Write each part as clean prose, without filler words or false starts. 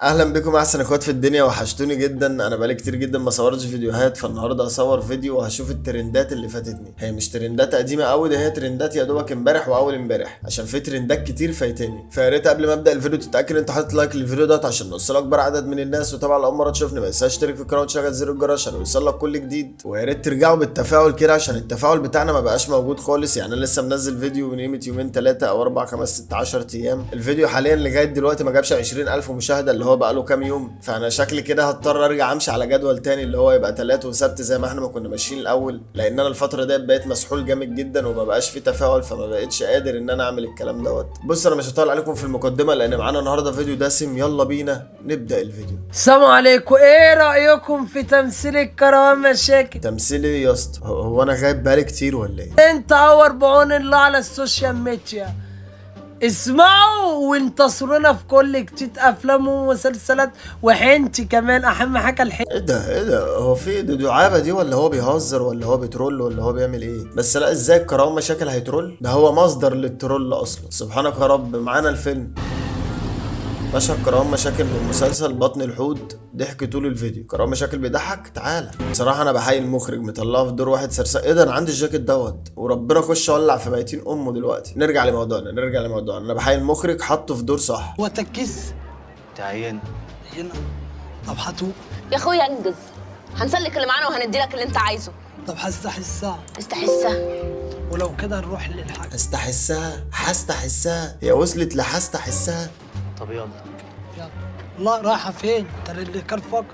اهلا بكم احسن اخوات في الدنيا، وحشتوني جدا. انا بقالي كتير جدا ما صورتش فيديوهات، فالنهارده هصور فيديو وهشوف الترندات اللي فاتتني. هي مش ترندات قديمة قوي، ده هي ترندات يا دوبك امبارح واول امبارح، عشان في ترندات كتير فايتاني. فيا ريت قبل ما ابدا الفيديو تتاكد انت حاطط like للفيديو ده عشان نوصل اكبر عدد من الناس، وطبعا لو اول مرة تشوفني ما تنساش تشترك في القناة وتشغل زر الجرس عشان يوصل لك كل جديد. ويا ريت ترجعوا بالتفاعل كده عشان التفاعل بتاعنا ما بقاش موجود خالص. يعني انا لسه منزل فيديو من قيمة يومين 3 او 4 5 6 10 ايام، الفيديو حاليا لغاية دلوقتي ما جابش 20,000 مشاهده اللي هو بقاله كام يوم. فانا شكلي كده هضطر ارجع امشي على جدول تاني اللي هو يبقى تلات وسبت زي ما احنا ما كنا ماشيين الاول، لان انا الفترة ديت بقيت مسحول جامد جدا وما بقاش في تفاعل، فما بقتش قادر ان انا اعمل الكلام دوت. بص انا مش هطول عليكم في المقدمة لان معانا النهارده فيديو دسم، يلا بينا نبدا الفيديو. السلام عليكم، ايه رأيكم في تمثيل الكروان مشاكل؟ تمثيل ايه يا اسطى؟ هو انا غايب بقالي كتير ولا ايه؟ انت اور بعون الله على ال social media. اسمعوا وانتصرونا في كل جديد افلام ومسلسلات وحنتي كمان، اهم حاجة الحنتي. ايه ده ايه ده؟ هو في دي دعابة دي ولا هو بيهزر ولا هو بي troll ولا هو بيعمل ايه؟ بس لا، ازاي الكروان مشاكل هي troll؟ ده هو مصدر لل troll اصلا. سبحانك يا رب. معانا الفيلم مشهد كروان مشاكل من مسلسل بطن الحوت، ضحك طول الفيديو. كروان مشاكل بيضحك. تعالى بصراحة انا بحيي المخرج، مطلعه في دور واحد سرسق. ايه ده؟ انا عندي الجاكيت دوت وربنا اخش اولع في ميتين امه دلوقتي. نرجع لموضوعنا، نرجع لموضوعنا. انا بحيي المخرج، حطه في دور صح. هو تكيس تعين هنا. طب هاتوا. يا اخويا انجز، هنسلك اللي معانا وهندي لك اللي انت عايزه. طب هستحسها. استحسها. ولو كده نروح للحاج. استحسها، هستحسها، هي وصلت لحستحسها. طب يلا. يلا. لا رايحة فين؟ ده اللي كان فقط.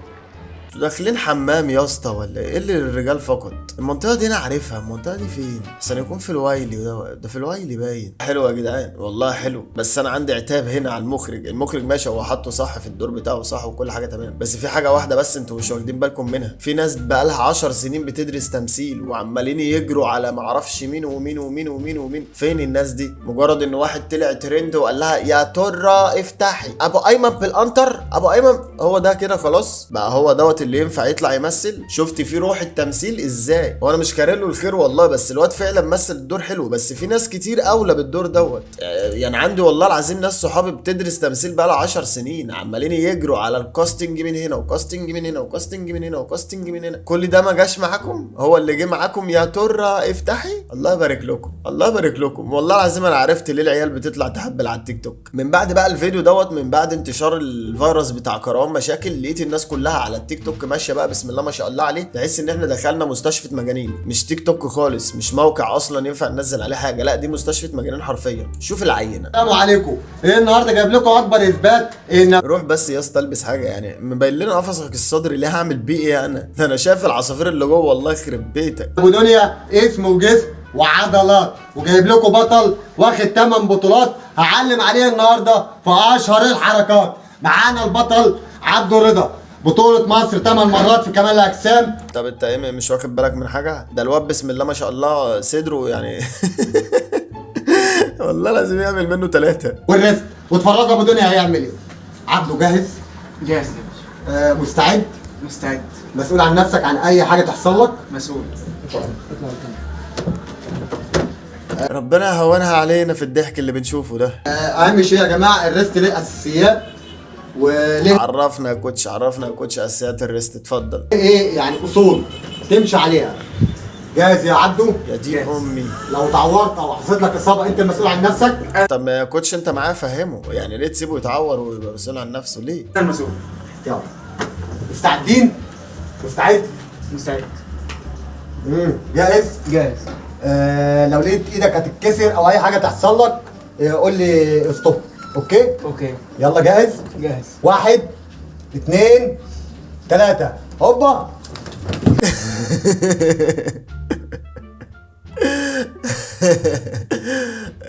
انتوا داخلين حمام يا اسطى ولا ايه؟ اللي للرجال فقط؟ المنطقة دي انا عارفها، المنطقة دي فين؟ بس يكون في الوايلي، ده في الوايلي باين. حلو يا جدعان والله حلو، بس انا عندي عتاب هنا على المخرج. المخرج ماشي، هو حاطه صح في الدور بتاعه صح وكل حاجة تمام، بس في حاجة واحدة بس انتوا مش واخدين بالكم منها. في ناس بقالها 10 سنين بتدرس تمثيل وعمالين يجروا على معرفش مين ومين ومين ومين ومين. فين الناس دي؟ مجرد ان واحد طلع ترند وقال لها يا ترى افتحي ابو ايمن بالانتر، ابو ايمن هو ده كده خلاص بقى هو دوت اللي ينفع يطلع يمثل. شفت في روح التمثيل ازاي؟ هو انا مش كاره له الخير والله، بس الواد فعلا مثل الدور حلو، بس في ناس كتير اولى بالدور دوت. يعني عندي والله العظيم ناس صحابي بتدرس تمثيل بقى لها 10 سنين، عمالين يجروا على ال casting من هنا و casting من هنا و casting من هنا و casting من هنا، كل ده ما جاش معاكم. هو اللي جه معاكم يا ترى افتحي. الله يبارك لكم، الله يبارك لكم والله العظيم. انا عرفت ليه العيال بتطلع تهبل على التيك توك من بعد بقى الفيديو دوت، من بعد انتشار الفيروس بتاع كروان مشاكل، لقيت الناس كلها على التيك توك ماشية بقى بسم الله ما شاء الله عليه. تحس ان احنا دخلنا مستشفى مجانين، مش تيك توك خالص، مش موقع اصلا ينفع ننزل عليه حاجة، لا دي مستشفى مجانين حرفيا. شوف العينة. السلام عليكم. ايه النهارده جايب لكم اكبر اثبات ان روح بس يا اسطى البس حاجة، يعني مبين لنا قفصك الصدري، ليه هعمل بيه ايه انا؟ ده انا شايف العصافير اللي جوه، والله يخرب بيتك. ابو دنيا اسم وجسم وعضلات، وجايب لكم بطل واخد 8 بطولات هعلم عليه النهارده في اشهر الحركات. معانا البطل عبده رضا، بطولة مصر 8 مرات في كمال الاجسام. طب انت ايه مش واخد بالك من حاجة؟ ده الواد بسم الله ما شاء الله صدره يعني والله لازم يعمل منه 3. وال wrist. واتفرجوا ابو دنيا هيعمل ايه. عبده جاهز؟ جاهز يا باشا. آه مستعد؟ مستعد. مسؤول عن نفسك عن اي حاجة تحصل لك؟ مسؤول. ربنا يهونها علينا في الضحك اللي بنشوفه ده. اهم شيء يا جماعة ال wrist ليه اساسيات وليه عرفنا يا coach، عرفنا يا coach اساسيات ال wrist، اتفضل. ايه يعني اصول تمشي عليها. جاهز يا عبده؟ يا دين امي. لو اتعورت او حصلت لك اصابه انت المسؤول عن نفسك. طب ما يا coach انت معاه فهمه، يعني ليه تسيبه يتعور ويبقى مسؤول عن نفسه ليه؟ انا المسؤول. يلا مستعدين؟ مستعد؟ مستعد. جاهز؟ جاهز. لو لقيت ايدك هتتكسر او اي حاجة تحصل لك قول لي stop. okay؟ okay. يلا جاهز؟ جاهز. 1 2 3 هوبا.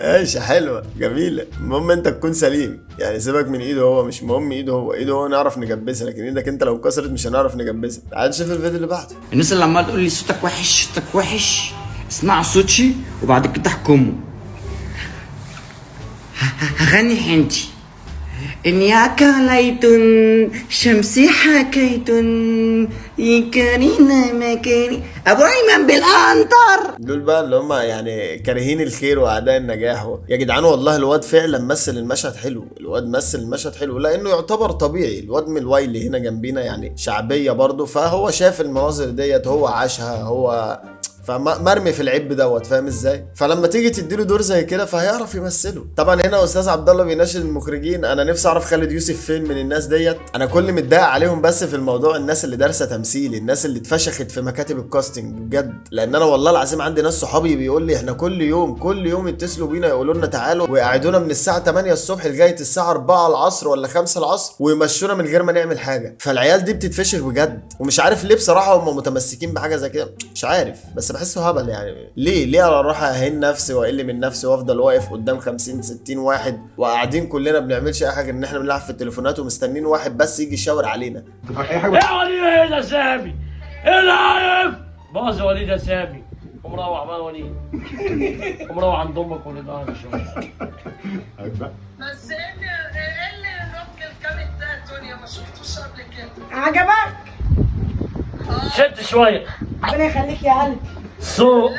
ماشي حلوة جميلة، المهم انت تكون سليم، يعني سيبك من ايده هو، مش مهم ايده هو، ايده هو نعرف نجبسها، لكن ايدك انت لو اتكسرت مش هنعرف نجبسها. تعال نشوف الفيديو اللي بعده. الناس اللي عماله تقول لي صوتك وحش صوتك وحش، اسمعوا صوتي وبعد كده احكموا. هغني حنتي. إن ياك ليت شمسي حكيت يكرينا مكاني أبو أيمن بالأنطر. دول بقى اللي هم يعني كارهين الخير واعداء النجاح. يا جدعان والله الواد فعلا مثل المشهد حلو، الواد مثل المشهد حلو لانه يعتبر طبيعي. الواد من الوايلي هنا جنبينا يعني شعبية برضه، فهو شاف المناظر ديت، هو عاشها، هو فمرمي في العب دوت، فاهم ازاي؟ فلما تيجي تديله دور زي كده فهيعرف يمثله. طبعا هنا استاذ عبد الله بيناشد المخرجين. انا نفسي اعرف خالد يوسف فين من الناس ديت. انا كل متضايق عليهم بس في الموضوع، الناس اللي دارسه تمثيل، الناس اللي اتفشخت في مكاتب ال casting بجد. لان انا والله العظيم عندي ناس صحابي بيقول لي احنا كل يوم كل يوم يتصلوا بينا يقولوا لنا تعالوا، ويقعدونا من الساعة 8 الصبح لغاية الساعة 4 العصر ولا 5 العصر، ويمشونا من غير ما نعمل حاجة. فالعيال دي بتتفشخ بجد، ومش عارف ليه بصراحة هم متمسكين بحاجة زي كده، مش عارف، بس بحسه هبل. يعني ليه انا اروح اهين نفسي واقل من نفسي وافضل واقف قدام 50 60 واحد وقاعدين كلنا بنعملش اي حاجة، ان احنا بنلعب في التليفونات ومستنين واحد بس يجي يشاور علينا. يا وليد يا سامي العب باظ يا وليد يا سامي، قوم روح بقى يا وليد، قوم روح عند امك وليد. بس ايه اللي الروك الكامل ده يا دنيا؟ ما شفتوش قبل كده. عجبك؟ شد شوية. ربنا يخليك يا قلبي. سوق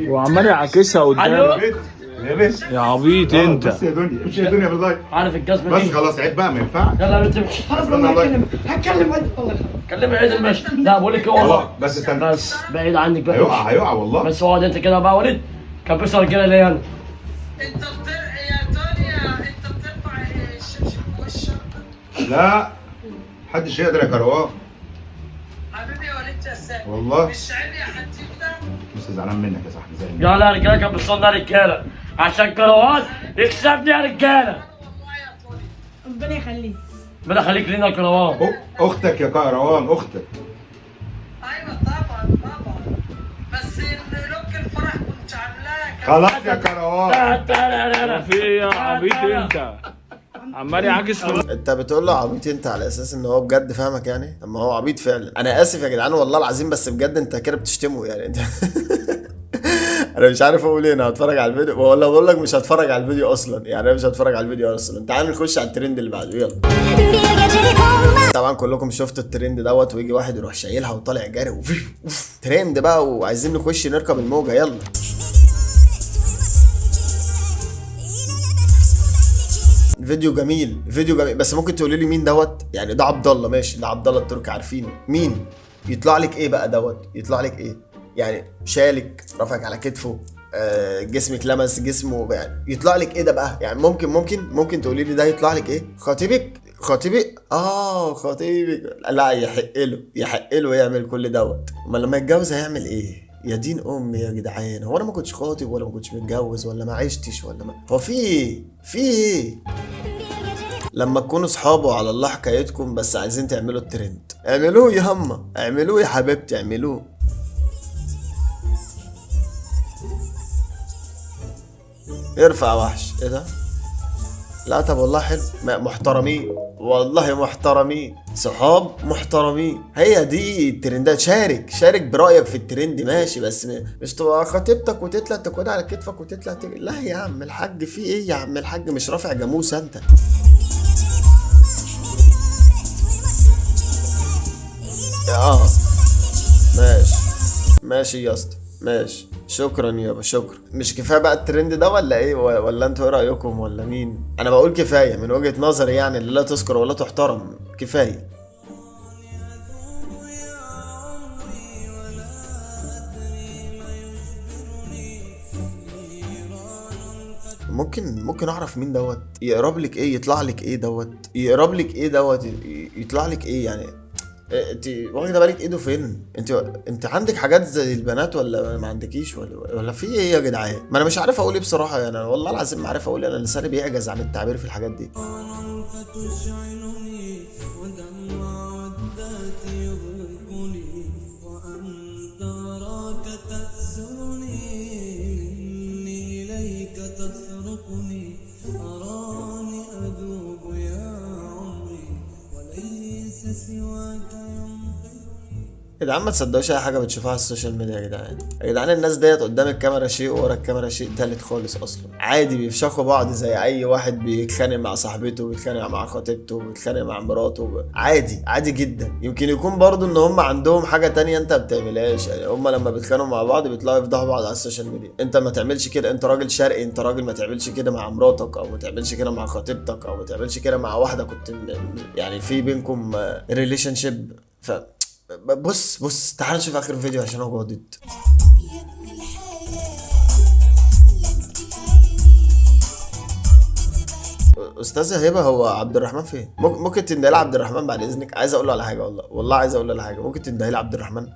وعمال يعاكسها قدامك يا عبيط انت. بس يا دنيا، امشي يا دنيا بالله. عارف الجزمة بس دي؟ خلاص عيب بقى، ما ينفعش. يلا يا بنت امشي. خلاص لما هتكلم والله خلاص. كلمي عيد ماشي. لا بقول لك ايه والله، بس استنى، بس بعيد عنك بقى. هيقع هيقع والله. بس اقعد انت كده بقى يا وليد، كبسها رجاله ليا انا. انت يا دنيا انت بترفع الشبشب في وشك. لا محدش يقدر يا كروان. حبيبي يا وليد يا سامي والله مش عيب يا حتيته. بس زعلان منك يا صاحبي زي يلا يا رجاله كبسونا يا رجاله عشان كروان يكسبني يا رجاله. والله يا طولي ربنا يخليك. ربنا يخليك لينا يا كروان. اختك يا كروان، اختك. ايوه طبعا طبعا، بس اللوك الفرح كنت عاملاه. خلاص يا كروان. في ايه يا عبيط انت؟ عمال يعاكس. انت بتقول له عبيط انت على اساس ان هو بجد فاهمك يعني؟ طب ما هو عبيط فعلا. انا اسف يا جدعان والله العظيم، بس بجد انت كده بتشتمه يعني انت. انا مش عارف اقول ايه. انا هتفرج على الفيديو ولا بقول لك مش هتفرج على الفيديو اصلا؟ يعني انا مش هتفرج على الفيديو اصلا. تعالوا نخش على الترند اللي بعده يلا. طبعا كلكم شفتوا الترند دوت، ويجي واحد يروح شايلها وطالع جاري وف ترند بقى، وعايزين نخش نركب الموجه يلا. فيديو جميل، فيديو جميل، بس ممكن تقولي لي مين دوت؟ يعني ده عبد الله، ماشي، ده عبد الله التركي عارفينه. مين يطلع لك ايه بقى دوت؟ يطلع لك ايه يعني؟ شالك، رفعك على كتفه، جسمك لمس جسمه، يعني يطلع لك ايه ده بقى؟ يعني ممكن ممكن ممكن تقولي لي ده يطلع لك ايه؟ خطيبك؟ خطيبي؟ خطيبك. لا يحق له، يحق له يعمل كل دوت. امال لما يتجوز هيعمل ايه؟ يا دين امي يا جدعان، هو انا ما كنتش خاطب ولا ما كنتش متجوز ولا ما عشتش ولا ما هو في ايه؟ في ايه؟ لما تكونوا صحابه على الله حكايتكم، بس عايزين تعملوا الترند، اعملوه يا هما، اعملوه يا حبيبتي، اعملوه. ارفع وحش. ايه ده؟ لا طب والله حلو، محترمين والله، محترمين، صحاب محترمين. هي دي الترندات. شارك شارك برأيك في الترند ماشي، بس مش تبقى خطيبتك وتطلع تاخدها على كتفك وتطلع لا يا عم الحاج، في ايه يا عم الحاج؟ مش رافع جاموسه انت. ماشي ماشي يا اسطى، ماشي، شكرا يابا، شكرا. مش كفاية بقى الترند ده ولا ايه؟ ولا انتوا ايه رايكم ولا مين؟ انا بقول كفاية من وجهه نظري، يعني اللي لا تذكر ولا تحترم كفاية. ممكن اعرف مين دوت؟ يقرب لك ايه؟ يطلع لك ايه دوت؟ يقرب لك ايه دوت؟ يطلع لك ايه يعني؟ انت واخده بالك ايده فين؟ انت عندك حاجات زي البنات ولا ما عندكيش ولا في ايه يا جدعان؟ ما انا مش عارف اقول ايه بصراحة، يعني انا والله العظيم ما عارف اقول ايه، انا لساني بيعجز عن التعبير في الحاجات دي. يا جدعان ما تصدقوش اي حاجة بتشوفوها على ال social media يا جدعان. يا جدعان الناس ديت قدام الكاميرا شيء وورا الكاميرا شيء تالت خالص اصلا. عادي بيفشخوا بعض زي اي واحد بيتخانق مع صاحبته، بيتخانق مع خطيبته، بيتخانق مع مراته، عادي عادي جدا. يمكن يكون برضو ان هم عندهم حاجة تانية انت ما بتعملهاش، يعني هم لما بيتخانقوا مع بعض بيطلعوا يفضحوا بعض على ال social media. انت ما تعملش كده، انت راجل شرقي، انت راجل ما تعملش كده مع مراتك، او ما تعملش كده مع خطيبتك، او ما تعملش كده مع واحدة كنت يعني في بينكم relationship. ف بص بص تعال نشوف اخر فيديو عشان هو جديد. استاذه هبه، هو عبد الرحمن فين؟ ممكن تندهي لي عبد الرحمن بعد اذنك؟ عايز اقول له على حاجة، والله والله عايز اقول له على حاجة. ممكن تندهي لي عبد الرحمن؟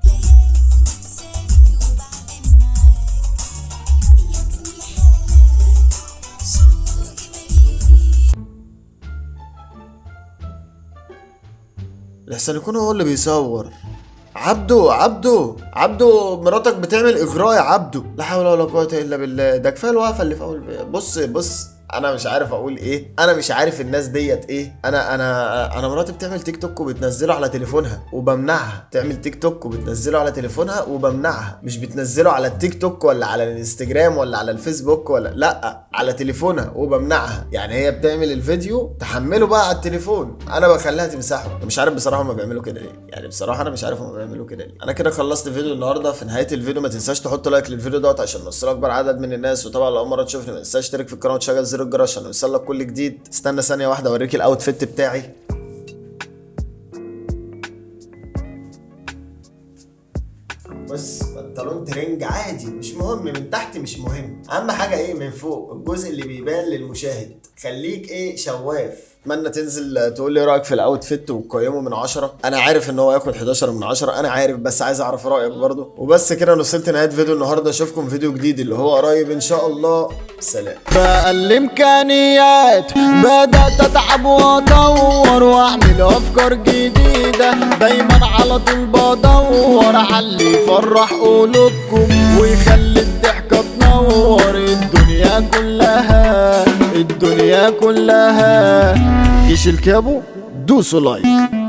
لحسن يكون هو اللي بيصور. عبدو عبدو عبدو، مراتك بتعمل اغراء يا عبدو. لا حول ولا قوة الا بالله، ده كفاية الوقفة اللي في اول. بص بص، انا مش عارف اقول ايه، انا مش عارف الناس ديت ايه. انا انا انا مراتي بتعمل تيك توك وبتنزله على تليفونها وبمنعها. تعمل تيك توك وبتنزله على تليفونها وبمنعها. مش بتنزله على التيك توك ولا على الانستجرام ولا على الفيسبوك ولا لا، على تليفونها وبمنعها. يعني هي بتعمل الفيديو تحمله بقى على التليفون، انا بخليها تمسحه. مش عارف بصراحة هما بيعملوا كده ليه، يعني بصراحة انا مش عارف هما بيعملوا كده ليه. انا كده خلصت فيديو النهارده. في نهاية الفيديو ما تنساش تحط like للفيديو دوت عشان نوصل اكبر عدد من الناس، وطبعا لو اول مرة تشوفني ما تنساش تشترك في القناة وتشغل زر الجرس عشان يوصل لك كل جديد. استنى ثانية واحدة اوريك ال outfit بتاعي. بص، بنطلون ترنج عادي، مش مهم من تحت، مش مهم، اهم حاجة ايه من فوق، الجزء اللي بيبان للمشاهد. خليك ايه شواف. اتمنى تنزل تقول لي رايك في ال outfit وتقيمه من 10. انا عارف ان هو ياخد 11 من 10، انا عارف، بس عايز اعرف رايك برضو. وبس كده انا وصلت نهاية فيديو النهارده. اشوفكم فيديو جديد اللي هو قريب ان شاء الله. سلام. بقى الامكانيات بدات اتعب واطور واعمل افكار جديدة، دايما على طول بدور على اللي يفرح قلوبكم ويخلي الضحكة تنور الدنيا كلها، الدنيا كلها. جيش الكابو، دوسوا like.